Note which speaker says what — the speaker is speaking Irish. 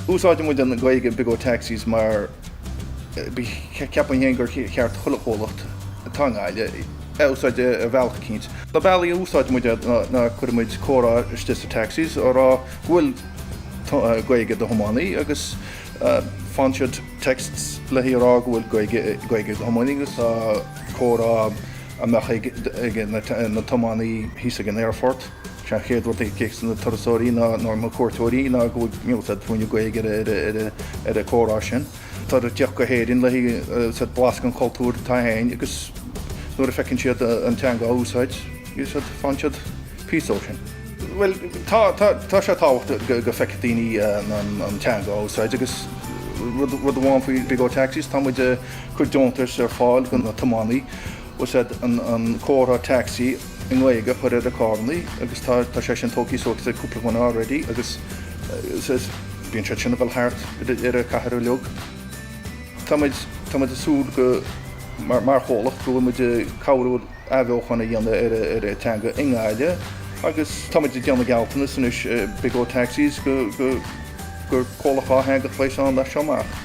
Speaker 1: Úsáideann muid an Ghaeilge i Big O Taxis mar ceapaim féin gur cheart chuile chomhlacht atá i nGaillimh é a úsáid ar bhealach eicínt. Na bealaí a úsáideann muid é ná cuireann muid comhrá istigh sa taxis á rá go bhfuil Gaeilge ag do thiománaí agus faigheann siad texts le haghaidh a rá go bhfuil Gaeilge ag do thiománaí agus tá comhrá a mbeadh ag na tiománaí thíos ag an aerfort. Sé an chéad rud a fheicfeas na turasóirí ná na cuairteoirí ná go bhfuil you know Gaeilge ar an comhrá sin. Tá ag teacht go hÉirinn le haghaidh blas den chultúr atá againn agus nuair a feiceann siad an teanga á úsáid, faigheann siad píosa ó sin. Bhuel, tá, tá sé tábhachtach go bhfeicfidh daoine an teanga á úsáid agus rud amháin faoi Big O Taxis, tá muid ag cur deontais ar fáil do na tiománaí, úsáid an comhartha taxi i nGaeilge a chur ar a carrannaí agus tá tá sé sin tógtha suas ag cúpla duine already agus bíonn siad sin ag dul thart ar an cathair uilig. Tá muid tá muid ag súil go mar mar chomhlacht go bhfuil muid ag cabhrú athbheochan a dhéanamh ar ar an teanga i nGaillimh agus tá muid ag déanamh gealltanas anois Big O Taxis go go gur comhlacht dhátheangach a bheas ann as seo amach.